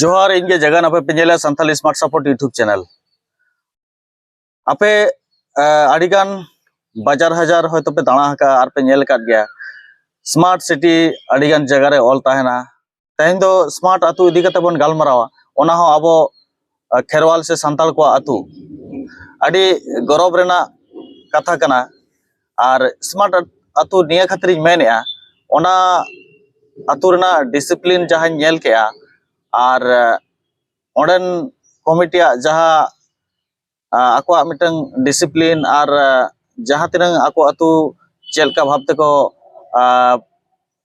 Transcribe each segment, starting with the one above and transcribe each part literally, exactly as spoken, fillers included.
ᱡᱚᱦᱟᱨ, ᱤᱧ ᱜᱮ ᱡᱟᱜᱟᱱ᱾ ᱟᱯᱮ ᱯᱮ ᱧᱮᱞᱟ Santali smart support YouTube channel. ᱟᱯᱮ ᱟᱹᱰᱤ ᱜᱟᱱ ᱵᱟᱡᱟᱨ ᱦᱟᱡᱟᱨ ᱦᱚᱭᱛᱳ ᱯᱮ ᱫᱟᱬᱟ ᱟᱠᱟᱫᱼᱟ ᱟᱨ ᱯᱮ ᱧᱮᱞ ᱟᱠᱟᱫ ᱜᱮᱭᱟ, ᱥᱢᱟᱨᱴ ᱥᱤᱴᱤ ᱟᱹᱰᱤ ᱜᱟᱱ ᱡᱟᱭᱜᱟ ᱨᱮ ᱚᱞ ᱛᱟᱦᱮᱱᱟ᱾ ᱛᱮᱦᱮᱧ ᱫᱚ ᱥᱢᱟᱨᱴ ᱟᱹᱛᱩ ᱤᱫᱤ ᱠᱟᱛᱮ ᱵᱚᱱ ᱜᱟᱞᱢᱟᱨᱟᱣᱟ, ᱚᱱᱟ ᱦᱚᱸ ᱟᱵᱚ ᱠᱷᱮᱨᱣᱟᱞ ᱥᱮ ᱥᱟᱱᱛᱟᱲ ᱠᱚᱣᱟᱜ ᱟᱹᱛᱩ᱾ ᱟᱹᱰᱤ ᱜᱚᱨᱚᱵᱽ ᱨᱮᱱᱟᱜ ᱠᱟᱛᱷᱟ ᱠᱟᱱᱟ᱾ ᱟᱨ ᱥᱢᱟᱨᱴ ᱟᱹᱛᱩ ᱱᱤᱭᱟᱹ ᱠᱷᱟᱹᱛᱤᱨᱤᱧ ᱢᱮᱱᱮᱫᱼᱟ, ᱚᱱᱟ ᱟᱹᱛᱩ ᱨᱮᱱᱟᱜ ᱰᱤᱥᱤᱯᱞᱤᱱ ᱡᱟᱦᱟᱸᱧ ᱧᱮᱞ ᱠᱮᱜᱼᱟ, ᱟᱨ ᱚᱸᱰᱮᱱ ᱠᱚᱢᱤᱴᱤᱭᱟᱜ ᱡᱟᱦᱟᱸ ᱟᱠᱚᱣᱟᱜ ᱢᱤᱫᱴᱟᱝ ᱰᱤᱥᱤᱯᱞᱤᱱ ᱟᱨ ᱡᱟᱦᱟᱸ ᱛᱤᱱᱟᱹᱝ ᱟᱠᱚ ᱟᱹᱛᱩ ᱪᱮᱫ ᱞᱮᱠᱟ ᱵᱷᱟᱵᱽ ᱛᱮᱠᱚ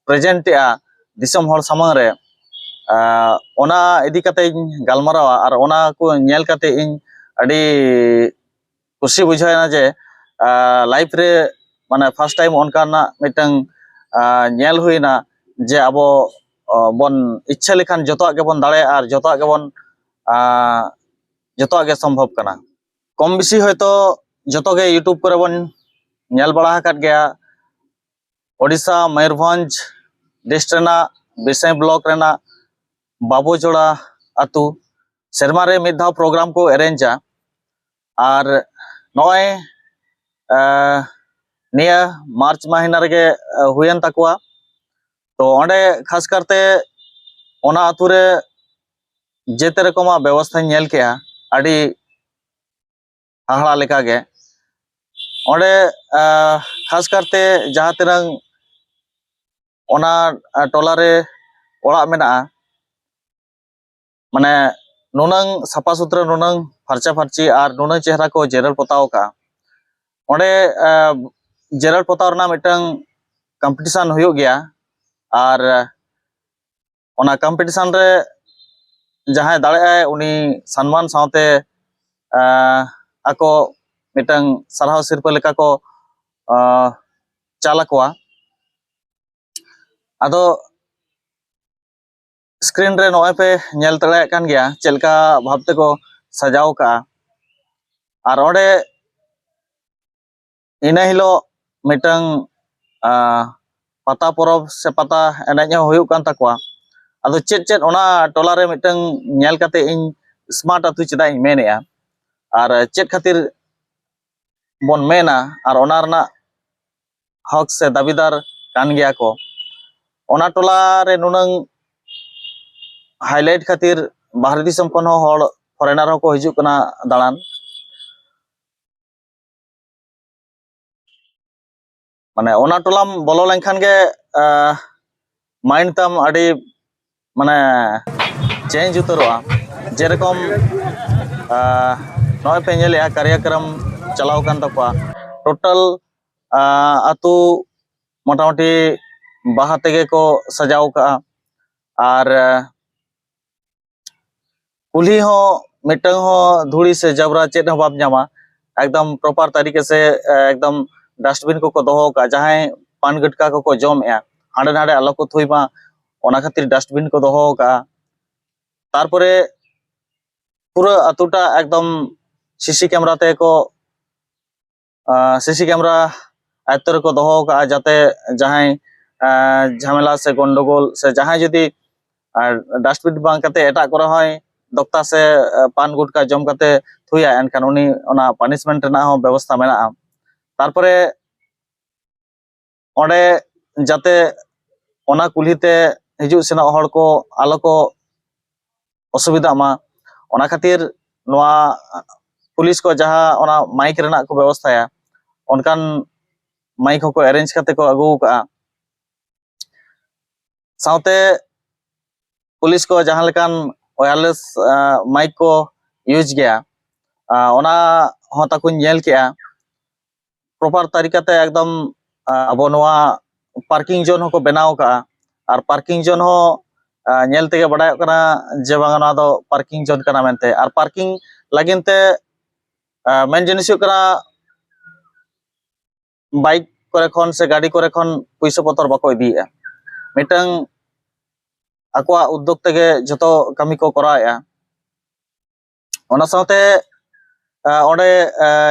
ᱯᱨᱮᱡᱮᱱᱴ ᱮᱜᱼᱟ ᱫᱤᱥᱚᱢ ᱦᱚᱲ ᱥᱟᱢᱟᱝ ᱨᱮ, ᱚᱱᱟ ᱤᱫᱤ ᱠᱟᱛᱮ ᱤᱧ ᱜᱟᱞᱢᱟᱨᱟᱣᱟ᱾ ᱟᱨ ᱚᱱᱟ ᱠᱚ ᱧᱮᱞ ᱠᱟᱛᱮ ᱤᱧ ᱟᱹᱰᱤ ᱠᱩᱥᱤ ᱵᱩᱡᱷᱟᱹᱣ ᱮᱱᱟ ᱡᱮ ᱞᱟᱭᱤᱯᱷ ᱨᱮ ᱢᱟᱱᱮ ᱯᱷᱟᱥᱴ ᱴᱟᱭᱤᱢ ᱚᱱᱠᱟᱱᱟᱜ ᱢᱤᱫᱴᱟᱝ ᱧᱮᱞ ᱦᱩᱭᱱᱟ ᱡᱮ ᱟᱵᱚ ᱵᱚᱱ ᱤᱪᱪᱷᱟᱹ ᱞᱮᱠᱷᱟᱱ ᱡᱚᱛᱚᱣᱟᱜ ᱜᱮᱵᱚᱱ ᱫᱟᱲᱮᱭᱟᱜᱼᱟ ᱟᱨ ᱡᱚᱛᱚᱣᱟᱜ ᱜᱮᱵᱚᱱ ᱡᱚᱛᱚᱣᱟᱜ ᱜᱮ ᱥᱚᱢᱵᱷᱚᱵ ᱠᱟᱱᱟ᱾ ᱠᱚᱢ ᱵᱮᱥᱤ ᱦᱚᱭᱛᱳ ᱡᱚᱛᱚ ᱜᱮ YouTube ᱠᱚᱨᱮ ᱵᱚᱱ ᱧᱮᱞ ᱵᱟᱲᱟ ᱟᱠᱟᱫ ᱜᱮᱭᱟ᱾ ᱳᱰᱤᱥᱟ ᱢᱚᱭᱩᱨᱵᱷᱚᱸᱡᱽ ᱰᱤᱥᱴ ᱨᱮᱱᱟᱜ ᱵᱤᱥᱟᱹᱭ ᱵᱞᱚᱠ ᱨᱮᱱᱟᱜ ᱵᱟᱵᱩᱡᱚᱲᱟ ᱟᱹᱛᱩ ᱥᱮᱨᱢᱟ ᱨᱮ ᱢᱤᱫ ᱫᱷᱟᱣ ᱯᱨᱳᱜᱨᱟᱢ ᱠᱚ ᱮᱨᱮᱧᱡᱟ᱾ ᱟᱨ ᱱᱚᱜᱼᱚᱭ ᱱᱤᱭᱟᱹ ᱢᱟᱨᱪ ᱢᱟᱹᱦᱱᱟᱹ ᱨᱮᱜᱮ ᱦᱩᱭᱮᱱ ᱛᱟᱠᱚᱣᱟ᱾ ᱛᱚ ᱚᱸᱰᱮ ᱠᱷᱟᱥ ᱠᱟᱨᱛᱮ ᱚᱱᱟ ᱟᱹᱛᱩ ᱨᱮ ᱡᱮᱛᱮ ᱨᱚᱠᱚᱢᱟᱜ ᱵᱮᱵᱚᱥᱛᱷᱟᱧ ᱧᱮᱞ ᱠᱮᱜᱼᱟ, ᱟᱹᱰᱤ ᱦᱟᱦᱟᱲᱟ ᱞᱮᱠᱟᱜᱮ᱾ ᱚᱸᱰᱮ ᱠᱷᱟᱥ ᱠᱟᱨᱛᱮ ᱡᱟᱦᱟᱸ ᱛᱤᱱᱟᱹᱝ ᱚᱱᱟ ᱴᱚᱞᱟᱨᱮ ᱚᱲᱟᱜ ᱢᱮᱱᱟᱜᱼᱟ, ᱢᱟᱱᱮ ᱱᱩᱱᱟᱹᱝ ᱥᱟᱯᱷᱟ ᱥᱩᱛᱨᱟᱹ, ᱱᱩᱱᱟᱹᱝ ᱯᱷᱟᱨᱪᱟ ᱯᱷᱟᱨᱪᱤ ᱟᱨ ᱱᱩᱱᱟᱹᱝ ᱪᱮᱦᱨᱟ ᱠᱚ ᱡᱮᱨᱮᱲ ᱯᱚᱛᱟᱣ ᱟᱠᱟᱫᱼᱟ᱾ ᱚᱸᱰᱮ ᱡᱮᱨᱮᱲ ᱯᱚᱛᱟᱣ ᱨᱮᱱᱟᱜ ᱢᱤᱫᱴᱟᱝ ᱠᱚᱢᱯᱤᱴᱤᱥᱚᱱ ᱦᱩᱭᱩᱜ ᱜᱮᱭᱟ᱾ ᱟᱨ ᱚᱱᱟ ᱠᱚᱢᱯᱤᱴᱤᱥᱚᱱ ᱨᱮ ᱡᱟᱦᱟᱸᱭ ᱫᱟᱲᱮᱭᱟᱜᱼᱟᱭ, ᱩᱱᱤ ᱥᱚᱱᱢᱟᱱ ᱥᱟᱶᱛᱮ ᱟᱠᱚ ᱢᱤᱫᱴᱟᱝ ᱥᱟᱨᱦᱟᱣ ᱥᱤᱨᱯᱟᱹ ᱞᱮᱠᱟ ᱠᱚ ᱪᱟᱞ ᱟᱠᱚᱣᱟ᱾ ᱟᱫᱚ ᱥᱠᱨᱤᱱ ᱨᱮ ᱱᱚᱜᱼᱚᱭ ᱯᱮ ᱧᱮᱞ ᱫᱟᱲᱮᱭᱟᱜ ᱠᱟᱱ ᱜᱮᱭᱟ ᱪᱮᱫ ᱞᱮᱠᱟ ᱵᱷᱟᱵᱽ ᱛᱮᱠᱚ ᱥᱟᱡᱟᱣ ᱠᱟᱜᱼᱟ᱾ ᱟᱨ ᱚᱸᱰᱮ ᱤᱱᱟᱹ ᱦᱤᱞᱳᱜ ᱢᱤᱫᱴᱟᱝ ᱯᱟᱛᱟ ᱯᱚᱨᱚᱵᱽ ᱥᱮ ᱯᱟᱛᱟ ᱮᱱᱮᱡ ᱦᱚᱸ ᱦᱩᱭᱩᱜ ᱠᱟᱱ ᱛᱟᱠᱚᱣᱟ᱾ ᱟᱫᱚ ᱪᱮᱫ ᱪᱮᱫ ᱚᱱᱟ ᱴᱚᱞᱟ ᱨᱮ ᱢᱤᱫᱴᱟᱝ ᱧᱮᱞ ᱠᱟᱛᱮ ᱤᱧ ᱥᱢᱟᱨᱴ ᱟᱹᱛᱩ ᱪᱮᱫᱟᱜ ᱤᱧ ᱢᱮᱱᱮᱫᱼᱟ, ᱟᱨ ᱪᱮᱫ ᱠᱷᱟᱹᱛᱤᱨ ᱵᱚᱱ ᱢᱮᱱᱟ, ᱟᱨ ᱚᱱᱟ ᱨᱮᱱᱟᱜ ᱦᱚᱠ ᱥᱮ ᱫᱟᱹᱵᱤᱫᱟᱨ ᱠᱟᱱ ᱜᱮᱭᱟ ᱠᱚ᱾ ᱚᱱᱟ ᱴᱚᱞᱟ ᱨᱮ ᱱᱩᱱᱟᱹᱝ ᱦᱟᱭᱞᱟᱭᱤᱴ ᱠᱷᱟᱹᱛᱤᱨ ᱵᱟᱦᱨᱮ ᱫᱤᱥᱚᱢ ᱠᱷᱚᱱ ᱦᱚᱸ ᱦᱚᱲ, ᱯᱷᱚᱨᱮᱱᱟᱨ ᱦᱚᱸᱠᱚ ᱦᱤᱡᱩᱜ ᱠᱟᱱᱟ ᱫᱟᱬᱟᱱ᱾ ᱢᱟᱱᱮ ᱚᱱᱟ ᱴᱚᱞᱟᱢ ᱵᱚᱞᱚ ᱞᱮᱱᱠᱷᱟᱱ ᱜᱮ ᱢᱟᱭᱤᱱᱰ ᱛᱟᱢ ᱟᱹᱰᱤ ᱢᱟᱱᱮ ᱪᱮᱧᱡᱽ ᱩᱛᱟᱹᱨᱚᱜᱼᱟ᱾ ᱡᱮᱨᱚᱠᱚᱢ ᱱᱚᱜᱼᱚᱭ ᱯᱮ ᱧᱮᱞᱮᱜᱼᱟ, ᱠᱟᱨᱭᱟᱠᱨᱚᱢ ᱪᱟᱞᱟᱣ ᱠᱟᱱ ᱛᱟᱠᱚᱣᱟ᱾ ᱴᱳᱴᱟᱞ ᱟᱹᱛᱩ ᱢᱚᱴᱟᱢᱩᱴᱤ ᱵᱟᱦᱟ ᱛᱮᱜᱮ ᱠᱚ ᱥᱟᱡᱟᱣ ᱠᱟᱜᱼᱟ᱾ ᱟᱨ ᱠᱩᱞᱦᱤ ᱦᱚᱸ ᱢᱤᱫᱴᱟᱝ ᱦᱚᱸ ᱫᱷᱩᱲᱤ ᱥᱮ ᱡᱟᱵᱽᱨᱟ ᱪᱮᱫ ᱦᱚᱸ ᱵᱟᱢ ᱧᱟᱢᱟ᱾ ᱮᱠᱫᱚᱢ ᱯᱨᱚᱯᱟᱨ ᱛᱟᱹᱨᱤᱠᱟ ᱥᱮ ᱮᱠᱫᱚᱢ ᱰᱟᱥᱴᱵᱤᱱ ᱠᱚᱠᱚ ᱫᱚᱦᱚ ᱠᱟᱜᱼᱟ᱾ ᱡᱟᱦᱟᱸᱭ ᱯᱟᱱ ᱜᱩᱴᱠᱟ ᱠᱚᱠᱚ ᱡᱚᱢᱮᱜᱼᱟ, ᱦᱟᱸᱰᱮ ᱱᱟᱰᱮ ᱟᱞᱚ ᱠᱚ ᱛᱷᱩᱭ ᱢᱟ, ᱚᱱᱟ ᱠᱷᱟᱹᱛᱤᱨ ᱰᱟᱥᱴᱵᱤᱱ ᱠᱚ ᱫᱚᱦᱚ ᱠᱟᱜᱼᱟ᱾ ᱛᱟᱨᱯᱚᱨᱮ ᱯᱩᱨᱟᱹ ᱟᱹᱛᱩᱴᱟ ᱮᱠᱫᱚᱢ ᱥᱤᱥᱤ ᱠᱮᱢᱮᱨᱟ ᱛᱮᱠᱚ ᱥᱤᱥᱤ ᱠᱮᱢᱮᱨᱟ ᱟᱭᱚᱛᱛᱚ ᱨᱮᱠᱚ ᱫᱚᱦᱚ ᱠᱟᱜᱼᱟ, ᱡᱟᱛᱮ ᱡᱟᱦᱟᱸᱭ ᱡᱷᱟᱢᱮᱞᱟ ᱥᱮ ᱜᱚᱱᱰᱚᱜᱳᱞ ᱥᱮ ᱡᱟᱦᱟᱸᱭ ᱡᱩᱫᱤ ᱰᱟᱥᱴᱵᱤᱱ ᱵᱟᱝ ᱠᱟᱛᱮ ᱮᱴᱟᱜ ᱠᱚᱨᱮ ᱦᱚᱸᱭ ᱫᱚᱠᱛᱟ ᱥᱮ ᱯᱟᱱ ᱜᱩᱴᱠᱟ ᱡᱚᱢ ᱠᱟᱛᱮ ᱛᱷᱩᱭᱟ, ᱮᱱᱠᱷᱟᱱ ᱩᱱᱤ ᱚᱱᱟ ᱯᱟᱱᱤᱥᱢᱮᱱᱴ ᱨᱮᱱᱟᱜ ᱦᱚᱸ ᱵᱮᱵᱚᱥᱛᱷᱟ ᱢᱮᱱᱟᱜᱼᱟ᱾ ᱛᱟᱨᱯᱚᱨᱮ ᱚᱸᱰᱮ ᱡᱟᱛᱮ ᱚᱱᱟ ᱠᱩᱞᱦᱤ ᱛᱮ ᱦᱤᱡᱩᱜ ᱥᱮᱱᱚᱜ ᱦᱚᱲ ᱠᱚ ᱟᱞᱚ ᱠᱚ ᱚᱥᱩᱵᱤᱫᱷᱟᱜ ᱢᱟ, ᱚᱱᱟ ᱠᱷᱟᱹᱛᱤᱨ ᱱᱚᱣᱟ ᱯᱩᱞᱤᱥ ᱠᱚ ᱡᱟᱦᱟᱸ ᱚᱱᱟ ᱢᱟᱭᱤᱠ ᱨᱮᱱᱟᱜ ᱠᱚ ᱵᱮᱵᱚᱥᱛᱷᱟᱭᱟ, ᱚᱱᱠᱟᱱ ᱢᱟᱭᱤᱠ ᱦᱚᱸᱠᱚ ᱮᱨᱮᱧᱡᱽ ᱠᱟᱛᱮ ᱠᱚ ᱟᱹᱜᱩ ᱟᱠᱟᱫᱼᱟ᱾ ᱥᱟᱶᱛᱮ ᱯᱩᱞᱤᱥ ᱠᱚ ᱡᱟᱦᱟᱸ ᱞᱮᱠᱟᱱ ᱣᱟᱭᱟᱨᱞᱮᱥ ᱢᱟᱭᱤᱠ ᱠᱚ ᱤᱭᱩᱡᱽ ᱜᱮᱭᱟ, ᱚᱱᱟ ᱦᱚᱸ ᱛᱟᱠᱚᱧ ᱧᱮᱞ ᱠᱮᱜᱼᱟ᱾ ᱯᱨᱚᱯᱟᱨ ᱛᱟᱹᱨᱤᱠᱟᱛᱮ ᱮᱠᱫᱚᱢ ᱟᱵᱚ ᱱᱚᱣᱟ ᱯᱟᱨᱠᱤᱝ ᱡᱳᱱ ᱦᱚᱸᱠᱚ ᱵᱮᱱᱟᱣ ᱠᱟᱜᱼᱟ᱾ ᱟᱨ ᱯᱟᱨᱠᱤᱝ ᱡᱳᱱ ᱦᱚᱸ ᱧᱮᱞ ᱛᱮᱜᱮ ᱵᱟᱰᱟᱭᱚᱜ ᱠᱟᱱᱟ ᱡᱮ ᱵᱟᱝ, ᱱᱚᱣᱟ ᱫᱚ ᱯᱟᱨᱠᱤᱝ ᱡᱳᱱ ᱠᱟᱱᱟ ᱢᱮᱱᱛᱮ᱾ ᱟᱨ ᱯᱟᱨᱠᱤᱝ ᱞᱟᱹᱜᱤᱫ ᱛᱮ ᱢᱮᱱ ᱡᱤᱱᱤᱥ ᱦᱩᱭᱩᱜ ᱠᱟᱱᱟ, ᱵᱟᱭᱤᱠ ᱠᱚᱨᱮ ᱠᱷᱚᱱ ᱥᱮ ᱜᱟᱹᱰᱤ ᱠᱚᱨᱮ ᱠᱷᱚᱱ ᱯᱩᱭᱥᱟᱹ ᱯᱚᱛᱚᱨ ᱵᱟᱠᱚ ᱤᱫᱤᱭᱮᱫᱼᱟ᱾ ᱢᱤᱫᱴᱟᱝ ᱟᱠᱚᱣᱟᱜ ᱩᱫᱽᱫᱳᱜᱽ ᱛᱮᱜᱮ ᱡᱷᱚᱛᱚ ᱠᱟᱹᱢᱤ ᱠᱚ ᱠᱚᱨᱟᱣᱮᱫᱼᱟ᱾ ᱚᱱᱟ ᱥᱟᱶᱛᱮ ᱚᱸᱰᱮ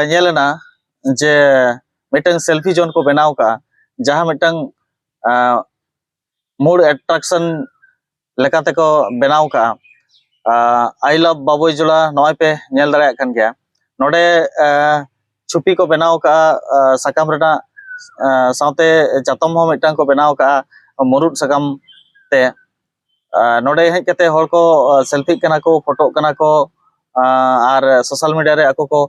ᱧᱮᱞ ᱮᱱᱟ ᱡᱮ ᱢᱤᱫᱴᱟᱝ ᱥᱮᱞᱯᱷᱤ ᱡᱳᱱ ᱠᱚ ᱵᱮᱱᱟᱣ ᱠᱟᱜᱼᱟ, ᱡᱟᱦᱟᱸ ᱢᱤᱫᱴᱟᱝ ᱢᱩᱲ ᱮᱴᱨᱟᱠᱥᱚᱱ ᱞᱮᱠᱟ ᱛᱮᱠᱚ ᱵᱮᱱᱟᱣ ᱠᱟᱜᱼᱟ᱾ ᱟᱭ ᱞᱟᱵᱷ ᱵᱟᱵᱩᱭ ᱡᱚᱲᱟ ᱱᱚᱜᱼᱚᱭ ᱯᱮ ᱧᱮᱞ ᱫᱟᱲᱮᱭᱟᱜ ᱠᱟᱱ ᱜᱮᱭᱟ᱾ ᱱᱚᱰᱮ ᱪᱷᱩᱯᱤ ᱠᱚ ᱵᱮᱱᱟᱣ ᱠᱟᱜᱼᱟ ᱥᱟᱠᱟᱢ ᱨᱮᱱᱟᱜ, ᱥᱟᱶᱛᱮ ᱪᱟᱛᱚᱢ ᱦᱚᱸ ᱢᱤᱫᱴᱟᱝ ᱠᱚ ᱵᱮᱱᱟᱣ ᱠᱟᱜᱼᱟ ᱢᱩᱨᱩᱫ ᱥᱟᱠᱟᱢ ᱛᱮ᱾ ᱱᱚᱰᱮ ᱦᱮᱡ ᱠᱟᱛᱮ ᱦᱚᱲ ᱠᱚ ᱥᱮᱞᱯᱷᱤᱜ ᱠᱟᱱᱟ ᱠᱚ, ᱯᱷᱳᱴᱳᱜ ᱠᱟᱱᱟ ᱠᱚ, ᱟᱨ ᱥᱳᱥᱟᱞ ᱢᱤᱰᱤᱭᱟ ᱨᱮ ᱟᱠᱚ ᱠᱚ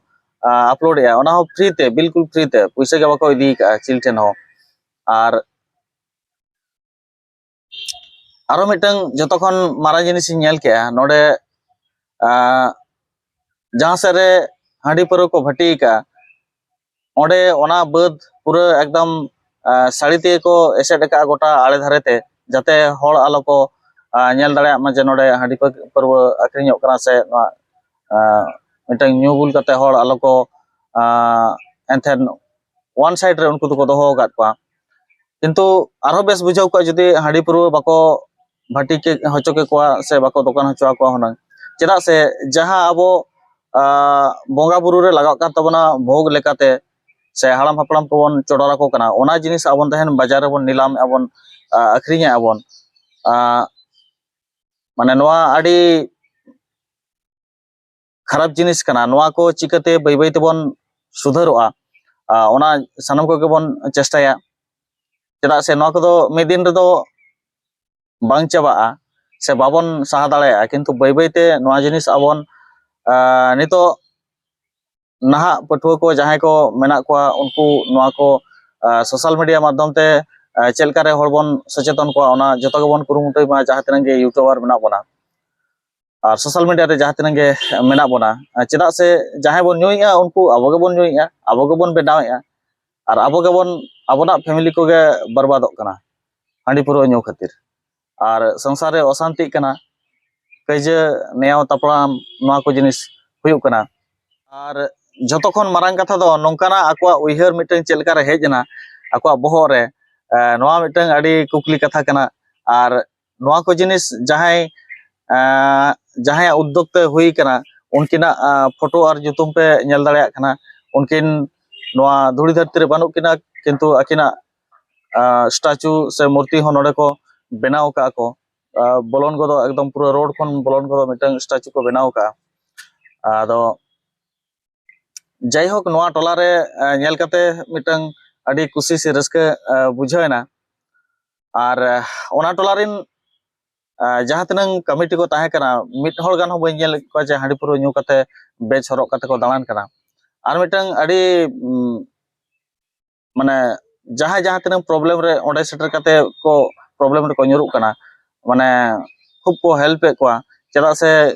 ᱟᱯᱞᱳᱰ ᱮᱜᱼᱟ᱾ ᱚᱱᱟ ᱦᱚᱸ ᱯᱷᱨᱤ ᱛᱮ, ᱵᱤᱞᱠᱩᱞ ᱯᱷᱨᱤ ᱛᱮ, ᱯᱩᱭᱥᱟᱹ ᱜᱮ ᱵᱟᱠᱚ ᱤᱫᱤ ᱠᱟᱜᱼᱟ ᱪᱤᱞᱤ ᱴᱷᱮᱱ ᱦᱚᱸ᱾ ᱟᱨ ᱟᱨᱚ ᱢᱤᱫᱴᱟᱝ ᱡᱚᱛᱚ ᱠᱷᱚᱱ ᱢᱟᱨᱟᱝ ᱡᱤᱱᱤᱥ ᱤᱧ ᱧᱮᱞ ᱠᱮᱜᱼᱟ ᱱᱚᱰᱮ, ᱡᱟᱦᱟᱸ ᱥᱮᱫ ᱨᱮ ᱦᱟᱺᱰᱤ ᱯᱟᱹᱣᱨᱟᱹ ᱠᱚ ᱵᱷᱟᱹᱴᱤ ᱠᱟᱜᱼᱟ, ᱚᱸᱰᱮ ᱚᱱᱟ ᱵᱟᱹᱫᱽ ᱯᱩᱨᱟᱹ ᱮᱠᱫᱚᱢ ᱥᱟᱹᱲᱤ ᱛᱮᱜᱮ ᱠᱚ ᱮᱥᱮᱫ ᱟᱠᱟᱫᱼᱟ ᱜᱚᱴᱟ ᱟᱲᱮ ᱫᱷᱟᱨᱮ ᱛᱮ, ᱡᱟᱛᱮ ᱦᱚᱲ ᱟᱞᱚ ᱠᱚ ᱧᱮᱞ ᱫᱟᱲᱮᱭᱟᱜ ᱢᱟ ᱡᱮ ᱱᱚᱰᱮ ᱦᱟᱺᱰᱤ ᱯᱟᱹᱣᱨᱟᱹ ᱟᱹᱠᱷᱨᱤᱧᱚᱜ ᱠᱟᱱᱟ ᱥᱮ ᱱᱚᱣᱟ ᱢᱤᱫᱴᱟᱝ ᱧᱩ ᱵᱩᱞ ᱠᱟᱛᱮ ᱦᱚᱲ ᱟᱞᱚ ᱠᱚ ᱮᱱᱛᱷᱮᱱ ᱚᱣᱟᱱ ᱥᱟᱭᱤᱰ ᱨᱮ ᱩᱱᱠᱩ ᱫᱚᱠᱚ ᱫᱚᱦᱚ ᱟᱠᱟᱫ ᱠᱚᱣᱟ᱾ ᱠᱤᱱᱛᱩ ᱟᱨᱦᱚᱸ ᱵᱮᱥ ᱵᱩᱡᱷᱟᱹᱣ ᱠᱚᱜᱼᱟ ᱡᱩᱫᱤ ᱦᱟᱺᱰᱤ ᱯᱟᱹᱣᱨᱟᱹ ᱵᱟᱠᱚ ᱵᱷᱟᱹᱴᱤ ᱦᱚᱪᱚ ᱠᱮᱠᱚᱣᱟ ᱥᱮ ᱵᱟᱠᱚ ᱫᱚᱠᱟᱱ ᱦᱚᱪᱚ ᱟᱠᱚᱣᱟ ᱦᱩᱱᱟᱹᱝ᱾ ᱪᱮᱫᱟᱜ ᱥᱮ ᱡᱟᱦᱟᱸ ᱟᱵᱚ ᱵᱚᱸᱜᱟ ᱵᱩᱨᱩ ᱨᱮ ᱞᱟᱜᱟᱜ ᱠᱟᱱ ᱛᱟᱵᱚᱱᱟ ᱵᱷᱳᱜᱽ ᱞᱮᱠᱟᱛᱮ, ᱥᱮ ᱦᱟᱲᱟᱢ ᱦᱟᱯᱲᱟᱢ ᱠᱚᱵᱚᱱ ᱪᱚᱰᱚᱨ ᱟᱠᱚ ᱠᱟᱱᱟ, ᱚᱱᱟ ᱡᱤᱱᱤᱥ ᱟᱵᱚᱱ ᱛᱟᱦᱮᱱ ᱵᱟᱡᱟᱨ ᱨᱮᱵᱚᱱ ᱱᱤᱞᱟᱢᱮᱫᱼᱟ ᱵᱚᱱ, ᱟᱹᱠᱷᱨᱤᱧᱮᱫᱼᱟ ᱵᱚᱱ᱾ ᱢᱟᱱᱮ ᱱᱚᱣᱟ ᱟᱹᱰᱤ ᱠᱷᱟᱨᱟᱯ ᱡᱤᱱᱤᱥ ᱠᱟᱱᱟ᱾ ᱱᱚᱣᱟ ᱠᱚ ᱪᱤᱠᱟᱹᱛᱮ ᱵᱟᱹᱭ ᱵᱟᱹᱭ ᱛᱮᱵᱚᱱ ᱥᱩᱫᱷᱟᱹᱨᱚᱜᱼᱟ, ᱚᱱᱟ ᱥᱟᱱᱟᱢ ᱠᱚᱜᱮ ᱵᱚᱱ ᱪᱮᱥᱴᱟᱭᱟ᱾ ᱪᱮᱫᱟᱜ ᱥᱮ ᱱᱚᱣᱟ ᱠᱚᱫᱚ ᱢᱤᱫ ᱫᱤᱱ ᱨᱮᱫᱚ ᱵᱟᱝ ᱪᱟᱵᱟᱜᱼᱟ ᱥᱮ ᱵᱟᱵᱚᱱ ᱥᱟᱦᱟ ᱫᱟᱲᱮᱭᱟᱜᱼᱟ, ᱠᱤᱱᱛᱩ ᱵᱟᱹᱭ ᱵᱟᱹᱭ ᱛᱮ ᱱᱚᱣᱟ ᱡᱤᱱᱤᱥ ᱟᱵᱚᱱ ᱱᱤᱛᱚᱜ ᱱᱟᱦᱟᱜ ᱯᱟᱹᱴᱷᱩᱣᱟᱹ ᱠᱚ ᱡᱟᱦᱟᱸᱭ ᱠᱚ ᱢᱮᱱᱟᱜ ᱠᱚᱣᱟ, ᱩᱱᱠᱩ ᱱᱚᱣᱟ ᱠᱚ ᱥᱳᱥᱟᱞ ᱢᱤᱰᱤᱭᱟ ᱢᱟᱫᱽᱫᱷᱚᱢ ᱛᱮ ᱪᱮᱫ ᱞᱮᱠᱟᱨᱮ ᱦᱚᱲ ᱵᱚᱱ ᱥᱚᱪᱮᱛᱚᱱ ᱠᱚᱣᱟ, ᱚᱱᱟ ᱡᱚᱛᱚ ᱜᱮᱵᱚᱱ ᱠᱩᱨᱩᱢᱩᱴᱩᱭ ᱢᱟ, ᱡᱟᱦᱟᱸ ᱛᱤᱱᱟᱹᱜ ᱜᱮ ᱤᱭᱩᱴᱩᱵᱟᱨ ᱢᱮᱱᱟᱜ ᱵᱚᱱᱟ ᱟᱨ ᱥᱳᱥᱟᱞ ᱢᱤᱰᱤᱭᱟ ᱨᱮ ᱡᱟᱦᱟᱸ ᱛᱤᱱᱟᱹᱜ ᱜᱮ ᱢᱮᱱᱟᱜ ᱵᱚᱱᱟ᱾ ᱪᱮᱫᱟᱜ ᱥᱮ ᱡᱟᱦᱟᱸᱭ ᱵᱚᱱ ᱧᱩᱭᱮᱫᱼᱟ, ᱩᱱᱠᱩ ᱟᱵᱚ ᱜᱮᱵᱚᱱ ᱧᱩᱭᱮᱫᱼᱟ, ᱟᱵᱚ ᱜᱮᱵᱚᱱ ᱵᱮᱱᱟᱣᱮᱫᱼᱟ, ᱟᱨ ᱟᱵᱚ ᱜᱮᱵᱚᱱ, ᱟᱵᱚᱱᱟᱜ ᱯᱷᱮᱢᱮᱞᱤ ᱠᱚᱜᱮ ᱵᱚᱨᱵᱟᱫᱚᱜ ᱠᱟᱱᱟ ᱦᱟᱺᱰᱤ ᱯᱟᱹᱣᱨᱟᱹ ᱧᱩ ᱠᱷᱟᱹᱛᱤᱨ᱾ ᱟᱨ ᱥᱚᱝᱥᱟᱨ ᱨᱮ ᱚᱥᱟᱱᱛᱤᱜ ᱠᱟᱱᱟ, ᱠᱟᱹᱭᱡᱟᱹ, ᱱᱮᱭᱟᱣ ᱛᱟᱯᱟᱢ, ᱱᱚᱣᱟ ᱠᱚ ᱡᱤᱱᱤᱥ ᱦᱩᱭᱩᱜ ᱠᱟᱱᱟ᱾ ᱟᱨ ᱡᱚᱛᱚ ᱠᱷᱚᱱ ᱢᱟᱨᱟᱝ ᱠᱟᱛᱷᱟ ᱫᱚ ᱱᱚᱝᱠᱟᱱᱟᱜ ᱟᱠᱚᱣᱟᱜ ᱩᱭᱦᱟᱹᱨ ᱢᱤᱫᱴᱟᱝ ᱪᱮᱫ ᱞᱮᱠᱟᱨᱮ ᱦᱮᱡ ᱮᱱᱟ, ᱟᱠᱚᱣᱟᱜ ᱵᱚᱦᱚᱜ ᱨᱮ, ᱱᱚᱣᱟ ᱢᱤᱫᱴᱟᱝ ᱟᱹᱰᱤ ᱠᱩᱠᱞᱤ ᱠᱟᱛᱷᱟ ᱠᱟᱱᱟ᱾ ᱟᱨ ᱱᱚᱣᱟ ᱠᱚ ᱡᱤᱱᱤᱥ ᱡᱟᱦᱟᱸᱭ, ᱡᱟᱦᱟᱸᱭᱟᱜ ᱩᱫᱽᱫᱳᱜᱽ ᱛᱮ ᱦᱩᱭ ᱠᱟᱱᱟ, ᱩᱱᱠᱤᱱᱟᱜ ᱯᱷᱳᱴᱳ ᱟᱨ ᱧᱩᱛᱩᱢ ᱯᱮ ᱧᱮᱞ ᱫᱟᱲᱮᱭᱟᱜ ᱠᱟᱱᱟ᱾ ᱩᱱᱠᱤᱱ ᱱᱚᱣᱟ ᱫᱷᱩᱲᱤ ᱫᱷᱟᱹᱨᱛᱤ ᱨᱮ ᱵᱟᱹᱱᱩᱜ ᱠᱤᱱᱟ, ᱠᱤᱱᱛᱩ ᱟᱹᱠᱤᱱᱟᱜ ᱥᱴᱟᱪᱩ ᱥᱮ ᱢᱩᱨᱛᱤ ᱦᱚᱸ ᱱᱚᱰᱮ ᱠᱚ ᱵᱮᱱᱟᱣ ᱟᱠᱟᱫᱼᱟ ᱠᱚ᱾ ᱵᱚᱞᱚᱱ ᱜᱚᱫᱚᱜ, ᱮᱠᱫᱚᱢ ᱯᱩᱨᱟᱹ ᱨᱳᱰ ᱠᱷᱚᱱ ᱵᱚᱞᱚᱱ ᱜᱚᱫᱚᱜ ᱢᱤᱫᱴᱟᱝ ᱥᱴᱟᱪᱩ ᱠᱚ ᱵᱮᱱᱟᱣ ᱟᱠᱟᱫᱼᱟ᱾ ᱟᱫᱚ ᱡᱟᱭᱦᱳᱠ, ᱱᱚᱣᱟ ᱴᱚᱞᱟ ᱨᱮ ᱧᱮᱞ ᱠᱟᱛᱮ ᱢᱤᱫᱴᱟᱝ ᱟᱹᱰᱤ ᱠᱩᱥᱤ ᱥᱮ ᱨᱟᱹᱥᱠᱟᱹ ᱵᱩᱡᱷᱟᱹᱣ ᱮᱱᱟ᱾ ᱟᱨ ᱚᱱᱟ ᱴᱚᱞᱟ ᱨᱮᱱ ᱡᱟᱦᱟᱸ ᱛᱤᱱᱟᱹᱝ ᱠᱚᱢᱤᱴᱤ ᱠᱚ ᱛᱟᱦᱮᱸ ᱠᱟᱱᱟ, ᱢᱤᱫ ᱦᱚᱲ ᱜᱟᱱ ᱦᱚᱸ ᱵᱟᱹᱧ ᱧᱮᱞ ᱠᱚᱣᱟ ᱡᱮ ᱦᱟᱺᱰᱤ ᱯᱟᱹᱣᱨᱟᱹ ᱧᱩ ᱠᱟᱛᱮ ᱵᱮᱡᱽ ᱦᱚᱨᱚᱜ ᱠᱟᱛᱮ ᱠᱚ ᱫᱟᱬᱟᱱ ᱠᱟᱱᱟ᱾ ᱟᱨ ᱢᱤᱫᱴᱟᱝ ᱟᱹᱰᱤ ᱢᱟᱱᱮ ᱡᱟᱦᱟᱸᱭ ᱡᱟᱦᱟᱸ ᱛᱤᱱᱟᱹᱜ ᱯᱨᱚᱵᱞᱮᱢ ᱨᱮ ᱚᱸᱰᱮ ᱥᱮᱴᱮᱨ ᱠᱟᱛᱮ ᱠᱚ ᱯᱨᱚᱵᱞᱮᱢ ᱨᱮᱠᱚ ᱧᱩᱨᱩᱜ ᱠᱟᱱᱟ᱾ ᱢᱟᱱᱮ ᱠᱷᱩᱵ ᱠᱚ ᱦᱮᱞᱯ ᱮᱫ ᱠᱚᱣᱟ᱾ ᱪᱮᱫᱟᱜ ᱥᱮ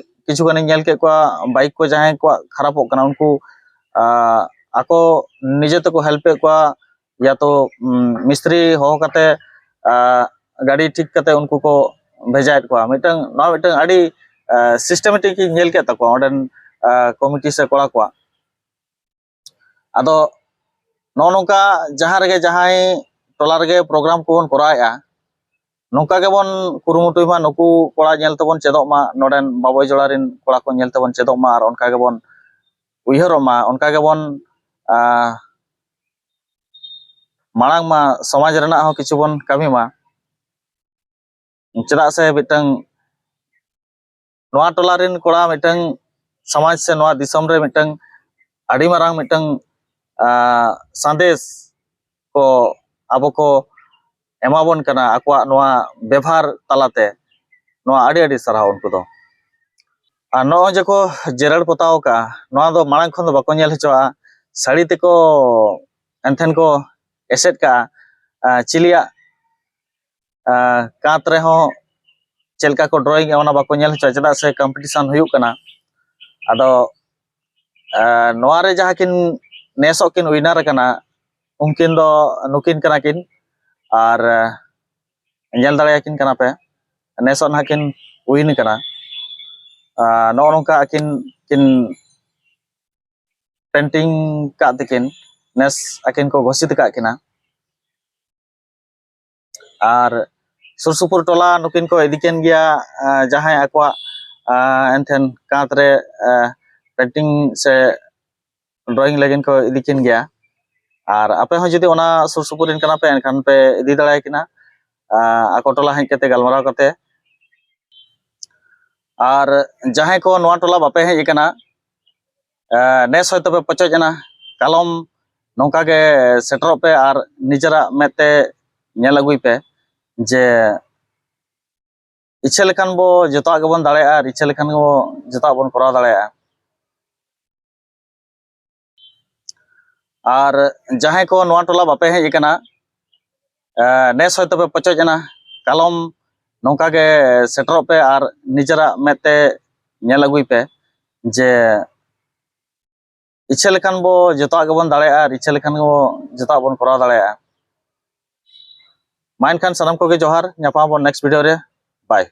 ᱠᱤᱪᱷᱩ ᱜᱟᱱᱤᱧ ᱧᱮᱞ ᱠᱮᱫ ᱠᱚᱣᱟ, ᱵᱟᱭᱤᱠ ᱠᱚ ᱡᱟᱦᱟᱸᱭ ᱠᱚᱣᱟᱜ ᱠᱷᱟᱨᱟᱯᱚᱜ ᱠᱟᱱᱟ, ᱩᱱᱠᱩ ᱟᱠᱚ ᱱᱤᱡᱮ ᱛᱮᱠᱚ ᱦᱮᱞᱯ ᱮᱫ ᱠᱚᱣᱟ, ᱭᱟ ᱛᱚ ᱢᱤᱥᱛᱨᱤ ᱦᱚᱦᱚ ᱠᱟᱛᱮ ᱜᱟᱹᱰᱤ ᱴᱷᱤᱠ ᱠᱟᱛᱮ ᱩᱱᱠᱩ ᱠᱚ ᱵᱷᱮᱡᱟᱭᱮᱫ ᱠᱚᱣᱟ᱾ ᱢᱤᱫᱴᱟᱝ ᱱᱚᱣᱟ ᱢᱤᱫᱴᱟᱝ ᱟᱹᱰᱤ ᱥᱤᱥᱴᱮᱢᱮᱴᱤᱠ ᱤᱧ ᱧᱮᱞ ᱠᱮᱫ ᱛᱟᱠᱚᱣᱟ ᱚᱸᱰᱮᱱ ᱠᱚᱢᱤᱴᱤ ᱥᱮ ᱠᱚᱲᱟ ᱠᱚᱣᱟᱜ᱾ ᱟᱫᱚ ᱱᱚᱜᱼᱚ ᱱᱚᱝᱠᱟ ᱡᱟᱦᱟᱸ ᱨᱮᱜᱮ ᱡᱟᱦᱟᱸᱭ ᱴᱚᱞᱟ ᱨᱮᱜᱮ ᱯᱨᱳᱜᱨᱟᱢ ᱠᱚᱵᱚᱱ ᱠᱚᱨᱟᱣᱮᱫᱼᱟ, ᱱᱚᱝᱠᱟ ᱜᱮᱵᱚᱱ ᱠᱩᱨᱩᱢᱩᱴᱩᱭ ᱢᱟ, ᱱᱩᱠᱩ ᱠᱚᱲᱟ ᱧᱮᱞ ᱛᱮᱵᱚᱱ ᱪᱮᱫᱚᱜ ᱢᱟ, ᱱᱚᱰᱮᱱ ᱵᱟᱵᱚᱭ ᱡᱚᱲᱟ ᱨᱮᱱ ᱠᱚᱲᱟ ᱠᱚ ᱧᱮᱞ ᱛᱮᱵᱚᱱ ᱪᱮᱫᱚᱜ ᱢᱟ, ᱟᱨ ᱚᱱᱠᱟ ᱜᱮᱵᱚᱱ ᱩᱭᱦᱟᱹᱨᱚᱜ ᱢᱟ, ᱚᱱᱠᱟ ᱜᱮᱵᱚᱱ ᱢᱟᱲᱟᱝ ᱢᱟ, ᱥᱚᱢᱟᱡᱽ ᱨᱮᱱᱟᱜ ᱦᱚᱸ ᱠᱤᱪᱷᱩ ᱵᱚᱱ ᱠᱟᱹᱢᱤ ᱢᱟ᱾ ᱪᱮᱫᱟᱜ ᱥᱮ ᱢᱤᱫᱴᱟᱝ ᱱᱚᱣᱟ ᱴᱚᱞᱟ ᱨᱮᱱ ᱠᱚᱲᱟ ᱢᱤᱫᱴᱟᱝ ᱥᱚᱢᱟᱡᱽ ᱥᱮ ᱱᱚᱣᱟ ᱫᱤᱥᱚᱢ ᱨᱮ ᱢᱤᱫᱴᱟᱝ ᱟᱹᱰᱤ ᱢᱟᱨᱟᱝ ᱢᱤᱫᱴᱟᱝ ᱥᱟᱸᱫᱮᱥ ᱠᱚ ᱟᱵᱚ ᱠᱚ ᱮᱢᱟᱵᱚᱱ ᱠᱟᱱᱟ ᱟᱠᱚᱣᱟᱜ ᱱᱚᱣᱟ ᱵᱮᱵᱷᱟᱨ ᱛᱟᱞᱟᱛᱮ᱾ ᱱᱚᱣᱟ ᱟᱹᱰᱤ ᱟᱹᱰᱤ ᱥᱟᱨᱦᱟᱣ ᱩᱱᱠᱩ ᱫᱚ᱾ ᱟᱨ ᱱᱚᱜᱼᱚᱭ ᱡᱮ ᱠᱚ ᱡᱮᱨᱮᱲ ᱯᱚᱛᱟᱣ ᱠᱟᱜᱼᱟ, ᱱᱚᱣᱟ ᱫᱚ ᱢᱟᱲᱟᱝ ᱠᱷᱚᱱ ᱫᱚ ᱵᱟᱠᱚ ᱧᱮᱞ ᱦᱚᱪᱚᱣᱟᱜᱼᱟ᱾ ᱥᱟᱹᱲᱤ ᱛᱮᱠᱚ ᱮᱱᱛᱷᱮᱱ ᱠᱚ ᱮᱥᱮᱫ ᱠᱟᱜᱼᱟ᱾ ᱪᱤᱞᱤᱭᱟᱜ ᱠᱟᱸᱛ ᱨᱮᱦᱚᱸ ᱪᱮᱫ ᱞᱮᱠᱟ ᱠᱚ ᱰᱨᱚᱭᱤᱝ ᱮᱫᱼᱟ, ᱚᱱᱟ ᱵᱟᱠᱚ ᱧᱮᱞ ᱦᱚᱪᱚᱣᱟᱜᱼᱟ, ᱪᱮᱫᱟᱜ ᱥᱮ ᱠᱚᱢᱯᱤᱴᱤᱥᱚᱱ ᱦᱩᱭᱩᱜ ᱠᱟᱱᱟ᱾ ᱟᱫᱚ ᱱᱚᱣᱟ ᱨᱮ ᱡᱟᱦᱟᱸ ᱠᱤᱱ ᱱᱮᱥᱚᱜ ᱠᱤᱱ ᱩᱭᱱᱟᱨ ᱟᱠᱟᱱᱟ, ᱩᱱᱠᱤᱱ ᱫᱚ ᱱᱩᱠᱤᱱ ᱠᱟᱱᱟ ᱠᱤᱱ, ᱟᱨ ᱧᱮᱞ ᱫᱟᱲᱮᱭᱟᱠᱤᱱ ᱠᱟᱱᱟ ᱯᱮ, ᱱᱮᱥᱚᱜ ᱱᱟᱦᱟᱜ ᱠᱤᱱ ᱩᱭᱤᱱ ᱠᱟᱱᱟ᱾ ᱱᱚᱜᱼᱚ ᱱᱚᱝᱠᱟ ᱟᱹᱠᱤᱱ ᱠᱤᱱ ᱯᱮᱱᱴᱤᱝ ᱠᱟᱜ ᱛᱮᱠᱤᱱ ᱱᱮᱥ ᱟᱹᱠᱤᱱ ᱠᱚ ᱜᱷᱳᱥᱤᱛ ᱟᱠᱟᱫ ᱠᱤᱱᱟ᱾ ᱟᱨ ᱥᱩᱨ ᱥᱩᱯᱩᱨ ᱴᱚᱞᱟ ᱱᱩᱠᱤᱱ ᱠᱚ ᱤᱫᱤ ᱠᱤᱱ ᱜᱮᱭᱟ, ᱡᱟᱦᱟᱸᱭ ᱟᱠᱚᱣᱟᱜ ᱮᱱᱛᱷᱮᱱ ᱠᱟᱸᱛ ᱨᱮ ᱯᱮᱱᱴᱤᱝ ᱥᱮ ᱰᱨᱚᱭᱤᱝ ᱞᱟᱹᱜᱤᱫ ᱠᱚ ᱤᱫᱤ ᱠᱤᱱ ᱜᱮᱭᱟ᱾ ᱟᱨ ᱟᱯᱮ ᱦᱚᱸ ᱡᱩᱫᱤ ᱚᱱᱟ ᱥᱩᱨ ᱥᱩᱯᱩᱨ ᱨᱮᱱ ᱠᱟᱱᱟ ᱯᱮ, ᱮᱱᱠᱷᱟᱱ ᱯᱮ ᱤᱫᱤ ᱫᱟᱲᱮᱭᱟᱠᱤᱱᱟ᱾ ᱟᱠᱚ ᱴᱚᱞᱟ ᱦᱮᱡ ᱠᱟᱛᱮ ᱜᱟᱞᱢᱟᱨᱟᱣ ᱠᱟᱛᱮ ᱟᱨ ᱡᱟᱦᱟᱸᱭ ᱠᱚ ᱱᱚᱣᱟ ᱴᱚᱞᱟ ᱵᱟᱯᱮ ᱦᱮᱡ ᱟᱠᱟᱱᱟ, ᱮ, ᱱᱮᱥ ᱦᱚᱭᱛᱳ ᱯᱮ ᱯᱚᱪᱚᱡ ᱮᱱᱟ, ᱠᱟᱞᱚᱢ ᱱᱚᱝᱠᱟ ᱜᱮ ᱥᱮᱴᱮᱨᱚᱜ ᱯᱮ ᱟᱨ ᱱᱤᱡᱮᱨᱟᱜ ᱢᱮᱫ ᱛᱮ ᱧᱮᱞ ᱟᱹᱜᱩᱭ ᱯᱮ ᱡᱮ ᱤᱪᱪᱷᱟᱹ ᱞᱮᱠᱷᱟᱱ ᱵᱚ ᱡᱚᱛᱚᱣᱟᱜ ᱜᱮᱵᱚᱱ ᱫᱟᱲᱮᱭᱟᱜᱼᱟ ᱟᱨ ᱤᱪᱪᱷᱟᱹ ᱞᱮᱠᱷᱟᱱ ᱜᱮᱵᱚ ᱡᱚᱛᱚᱣᱟᱜ ᱵᱚᱱ ᱠᱚᱨᱟᱣ ᱫᱟᱲᱮᱭᱟᱜᱼᱟ᱾ ᱟᱨ ᱡᱟᱦᱟᱸᱭ ᱠᱚ ᱱᱚᱣᱟ ᱴᱚᱞᱟ ᱵᱟᱯᱮ ᱦᱮᱡ ᱟᱠᱟᱱᱟ, ᱮ, ᱱᱮᱥ ᱦᱚᱭᱛᱳ ᱯᱮ ᱯᱚᱪᱚᱡ ᱮᱱᱟ, ᱠᱟᱞᱚᱢ ᱱᱚᱝᱠᱟ ᱜᱮ ᱥᱮᱴᱮᱨᱚᱜ ᱯᱮ ᱟᱨ ᱱᱤᱡᱮᱨᱟᱜ ᱢᱮᱫ ᱛᱮ ᱧᱮᱞ ᱟᱹᱜᱩᱭ ᱯᱮ ᱡᱮ ᱤᱪᱪᱷᱟᱹ ᱞᱮᱠᱷᱟᱱ ᱵᱚ ᱡᱚᱛᱚᱣᱟᱜ ᱜᱮᱵᱚᱱ ᱫᱟᱲᱮᱭᱟᱜᱼᱟ ᱟᱨ ᱤᱪᱪᱷᱟᱹ ᱞᱮᱠᱷᱟᱱ ᱜᱮᱵᱚ ᱡᱚᱛᱚᱣᱟᱜ ᱵᱚᱱ ᱠᱚᱨᱟᱣ ᱫᱟᱲᱮᱭᱟᱜᱼᱟ᱾ ᱢᱟ ᱮᱱᱠᱷᱟᱱ ᱥᱟᱱᱟᱢ ᱠᱚᱜᱮ ᱡᱚᱦᱟᱨ, ᱧᱟᱯᱟᱢ ᱟᱵᱚᱱ next video ᱨᱮ᱾ Bye.